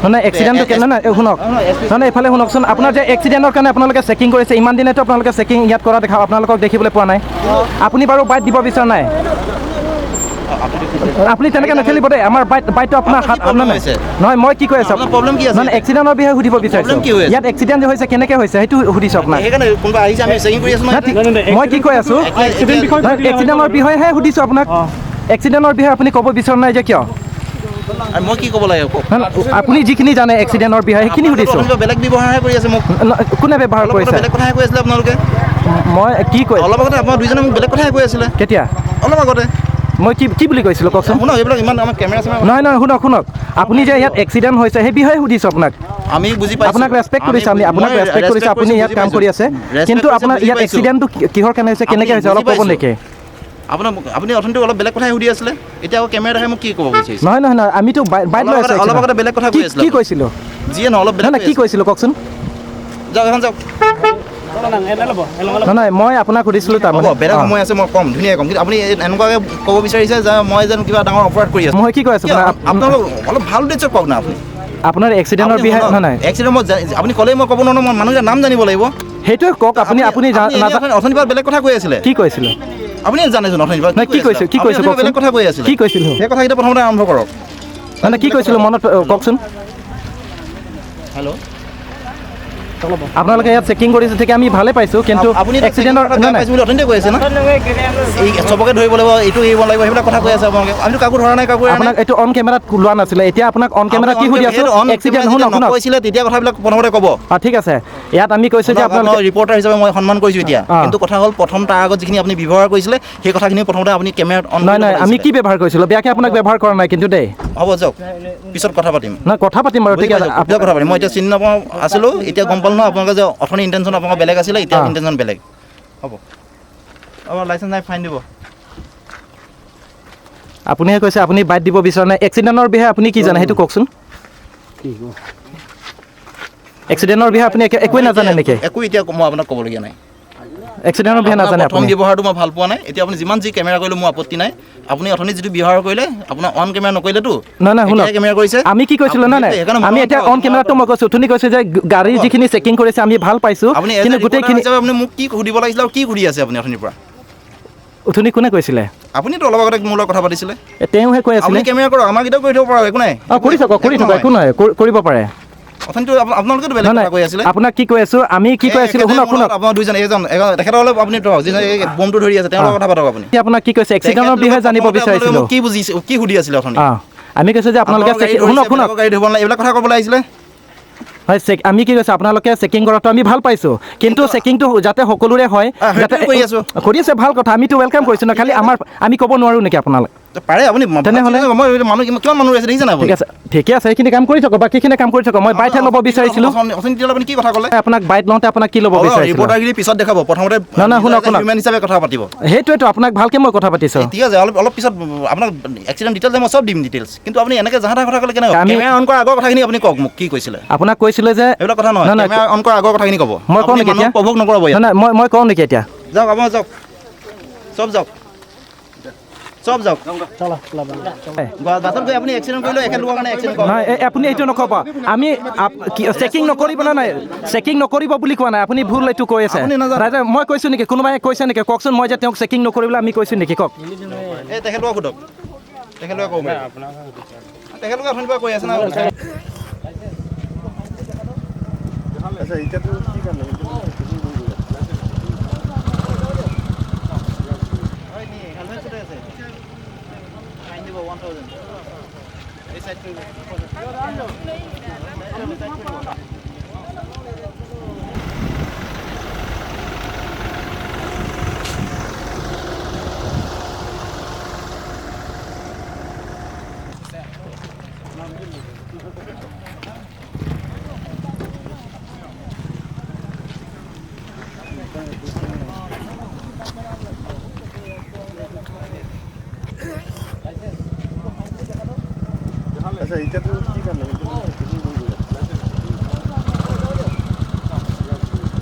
নহয়, এক্সিডেণ্টটো কেনে? নহয়, শুনক, নহয়, এইফালে শুনকচোন। আপোনাৰ যে এক্সিডেণ্টৰ কাৰণে আপোনালোকে চেকিং কৰিছে, ইমান দিনেতো আপোনালোকে চেকিং ইয়াত কৰা দেখা আপোনালোকক দেখিবলৈ পোৱা নাই। আপুনি বাৰু বাইট দিব বিচৰা নাই? আপুনি তেনেকৈ নেখেলিব দেই। আমাৰ বাইট বাইটটো আপোনাৰ হাত নহয়। মই কি কৈ আছোঁ? প্ৰব্লেম কি আছে? নহয়, এক্সিডেণ্টৰ বিষয়ে সুধিব বিচাৰিছোঁ। ইয়াত এক্সিডেণ্ট হৈছে, কেনেকৈ হৈছে সেইটো সুধিছোঁ আপোনাক। মই কি কৈ আছোঁ? এক্সিডেণ্টৰ বিষয়েহে সুধিছোঁ আপোনাক। এক্সিডেণ্টৰ বিষয়ে আপুনি ক'ব বিচৰা নাই যে কিয়? মই কি ক'ব লাগে? আপুনি যিখিনি জানে এক্সিডেণ্টৰ বিষয়ে সেইখিনি সুধিছোঁ। বেলেগ ব্যৱহাৰহে কৰি আছে মোক। কোনে ব্যৱহাৰ কৰিছে? বেলেগ কথাহে কৈ আছিলে আপোনালোকে। মই কি কৈ? অলপ আগতে আপোনাৰ দুইজনে মোক বেলেগ কথাহে কৈ আছিলে। কেতিয়া? অলপ আগতে। মই কি কি বুলি কৈছিলোঁ কওকচোন? শুনক, এইবিলাক ইমান আমাৰ কেমেৰা চেমেৰা নহয়, নহয়, শুনক, শুনক। আপুনি যে ইয়াত এক্সিডেণ্ট হৈছে সেই বিষয়ে সুধিছোঁ আপোনাক। আমি বুজি পাইছোঁ, আপোনাক ৰেচপেক্ট কৰিছোঁ, আমি আপোনাক ৰেচপেক্ট কৰিছোঁ। আপুনি ইয়াত কাম কৰি আছে, কিন্তু আপোনাৰ ইয়াত এক্সিডেণ্টটো কিহৰ কাৰণে হৈছে, কেনেকৈ হৈছে অলপ ক'ব নেকি? আপোনাৰ আপুনি অথনিটো অলপ বেলেগ কথাই সুধি আছিলে, এতিয়া আকৌ কেমেৰা দেখাই মোক কি ক'ব বিচাৰিছে? নহয়, নহয়, নহয়, আমিতো বাইট লৈ আছোঁ। অলপ আগতে বেলেগ কথা কৈ আছিলোঁ। কি কৈছিলোঁ? যিয়ে নহয়, অলপ বেলেগ। কি কৈছিলোঁ কওকচোন? যাওক এখন যাওক। নহয়, নহয়, মই আপোনাক সুধিছিলোঁ তাৰমানে বেলেগ সময় আছে, মই ক'ম, ধুনীয়াকৈ ক'ম। কিন্তু আপুনি এনেকুৱাকৈ ক'ব বিচাৰিছে যে মই যেন কিবা ডাঙৰ অপৰাধ কৰি আছোঁ। মই কি কৈ আছোঁ? আপোনালোক অলপ ভাল উদ্দেশ্য কওক না আপুনি। আপোনাৰ এক্সিডেণ্টৰ বিষয়ে? নহয়, নহয়, এক্সিডেণ্ট মই আপুনি ক'লেই মই ক'ব নোৱাৰোঁ, মই মানুহৰ নাম জানিব লাগিব। সেইটোৱে কওক আপুনি। আপুনি অথনিৰ পৰা বেলেগ কথা কৈ আছিলে। কি কৈছিলোঁ? আপুনি জানেচোন অথনিৰ পৰা কি কৈছোঁ? কি কৈছোঁ? বেলেগ কথা কৈ আছিলে। কি কৈছিলোঁ? সেই কথাকেইটা প্ৰথমতে আৰম্ভ কৰক। মানে কি কৈছিলোঁ মনত কওকচোন। হেল্ল', আপোনালোকে ইয়াত চেকিং কৰিছে ঠিকে, আমি ভালে পাইছোঁ, কিন্তু এক্সিডেণ্টৰ অথনিতে কৈ আছে ন, এই চবকে ধৰিব লাগিব, এইটো এৰিব লাগিব, সেইবিলাক কথা কৈ আছে আপোনালোকে। আমিতো কাকো ধৰা নাই, কাকো আপোনাক এইটো অন কেমেৰাত লোৱা নাছিলে। এতিয়া আপোনাক অন কেমেৰা কি সুধি আছোঁ? এক্সিডেণ্ট শুনক, শুনক, কৈছিলে তেতিয়া কথাবিলাক প্ৰথমতে ক'ব। অঁ, ঠিক আছে। ইয়াত আমি কৈছোঁ যে আপোনালোকে ৰিপৰ্টাৰ হিচাপে মই সন্মান কৰিছোঁ এতিয়া, কিন্তু কথা হ'ল প্ৰথম তাৰ আগত যিখিনি আপুনি ব্যৱহাৰ কৰিছিলে সেই কথাখিনি প্ৰথমতে আপুনি কেমেৰাত অন। নহয়, নহয়, আমি কি ব্যৱহাৰ কৰিছিলোঁ? বেয়াকৈ আপোনাক ব্যৱহাৰ কৰা নাই কিন্তু দেই। হ'ব যাওক, পিছত কথা পাতিম। নহয়, কথা পাতিম বাৰু, ঠিক আছে, পিছত কথা পাতিম। মই এতিয়া চিনি নাপাওঁ আছিলোঁ, এতিয়া গম পালোঁ নহয় আপোনালোকে যে অথনি ইণ্টেনশ্যন আপোনালোকৰ বেলেগ আছিলে, এতিয়া ইণ্টেনশ্যন বেলেগ। হ'ব, আপোনাৰ লাইচেঞ্চ নাই, ফাইন দিব। আপুনিহে কৈছে আপুনি বাইট দিব বিচৰা নাই। এক্সিডেণ্টৰ বিষয়ে আপুনি কি জানে সেইটো কওকচোন। এক্সিডেণ্টৰ বিষয়ে আপুনি একোৱেই নাজানে নেকি? একো এতিয়া মই আপোনাক ক'বলগীয়া নাই। এক্সিডেণ্টৰ বিষয়ে নাজানে? প্ৰথম ব্যৱহাৰটো মই ভাল পোৱা নাই। এতিয়া আপুনি যিমান যি কেমেৰা কৰিলে মোৰ আপত্তি নাই। আপুনি অথনি যিটো ব্যৱহাৰ কৰিলে, আপোনাৰ অন কেমেৰা নকৰিলেতো। নহয়, নহয়, শুনক, কেমেৰা কৰিছে। আমি কি কৈছিলোঁ? নহয়, নহয়, আমি এতিয়া অন কেমেৰাটো মই কৈছোঁ, অথনি কৈছোঁ যে গাড়ীৰ যিখিনি চেকিং কৰিছে আমি ভাল পাইছোঁ, কিন্তু গোটেইখিনি আপুনি মোক কি সুধিব লাগিছিলে আৰু কি সুধি আছে আপুনি অথনিৰ পৰা? অথনি কোনে কৈছিলে? আপুনিতো অলপ আগতে মোৰ লগত কথা পাতিছিলে। তেওঁহে কৈ আছিলে। আপুনি কেমেৰা কৰক, আমাক কেতিয়াও কৰি থ'ব পাৰে, একো নাই। অঁ, কৰি থাকক, কৰি থাকক, একো নহয়, কৰিব পাৰে। অথনিতো আপোনালোকেতো বেলেগ কথা কৈ আছিলে। আপোনাক কি কৈ আছোঁ? আমি কি কৈ আছিলোঁ? শুনক, শুনক, আপোনাৰ দুইজন, এজন তেখেতৰ অলপ আপুনি যিজন এই বমটো ধৰি আছে তেওঁৰ লগত কথা পাতক। আপুনি আপোনাক কি কৈছে? এক্সিডেণ্টৰ বিষয়ে জানিব বিচাৰিছিলোঁ। কি বুজিছে, কি সুধি আছিলে অথনি? অঁ, আমি কৈছোঁ যে আপোনালোকে শুনক, শুনক, গাড়ী ধৰিব নালাগে, এইবিলাক কথা ক'বলৈ আহিছিলে। হয়, চেক আমি কি কৈছোঁ? আপোনালোকে চেকিং কৰাটো আমি ভাল পাইছোঁ, কিন্তু চেকিংটো যাতে সকলোৰে হয়, যাতে কৰি আছোঁ, কৰি আছে, ভাল কথা, আমিতো welcome কৰিছোঁ ন। খালি আমাৰ আমি ক'ব নোৱাৰোঁ নেকি আপোনালোক? পাৰে আপুনি। তেনেহ'লে মই মানুহ কিমান মানুহ আছে দেখিছে নাই? ঠিক আছে, ঠিকে আছে, সেইখিনি কাম কৰি থাকক, বাকীখিনি কাম কৰি থাকক। মই বাইটহে ল'ব বিচাৰিছিলোঁ। আপুনি কি কথা ক'লে? আপোনাক বাইট লওঁতে আপোনাক কি ল'ব বিচাৰিছিলোঁ? ৰিপৰ্টাৰগিৰি পিছত দেখাব, প্ৰথমতে নহয়, নহয়, শুনক, শুনক, হিউমেন হিচাপে কথা পাতিব। সেইটোৱেতো আপোনাক ভালকৈ মই কথা পাতিছোঁ। ঠিক আছে, অলপ অলপ পিছত আপোনাক এক্সিডেণ্ট ডিটেইলছ মই চব দিম ডিটেইলছ, কিন্তু আপুনি এনেকৈ জাহা তাহা কথা ক'লে কেনেকৈ? কেমেৰা অন কৰাৰ আগৰ কথাখিনি আপুনি কওক মোক, কি কৈছিলে? আপোনাক কৈছিলোঁ যে এইবিলাক কথা নহয়, কেমেৰা অন কৰাৰ আগৰ কথাখিনি ক'ব। মই কওঁ নেকি এতিয়া? প্ৰভোক নকৰাব। নহয়, মই কওঁ নেকি এতিয়া? যাওক, আপোনাৰ যাওক, চব যাওক, চব যাওক। বাছত গৈ আপুনি এক্সিডেণ্ট কৰিলে এখেতলোকৰ কাৰণে এক্সিডেণ্ট কৰক। নহয়, আপুনি এইটো নক'ব। আমি চেকিং নকৰিব, নাই, চেকিং নকৰিব বুলি কোৱা নাই। আপুনি ভুল এইটো কৈ আছে। মই কৈছোঁ নেকি? কোনোবাই কৈছে নেকি কওকচোন? মই যে তেওঁক চেকিং নকৰিবলৈ আমি কৈছোঁ নেকি কওক? এই তেখেতলোকক সোধক, তেখেতলোকে ক'ব। তেখেতলোকে অথনিৰ পৰা কৈ আছে না। আচ্ছা, এটাতো কি কাৰণে?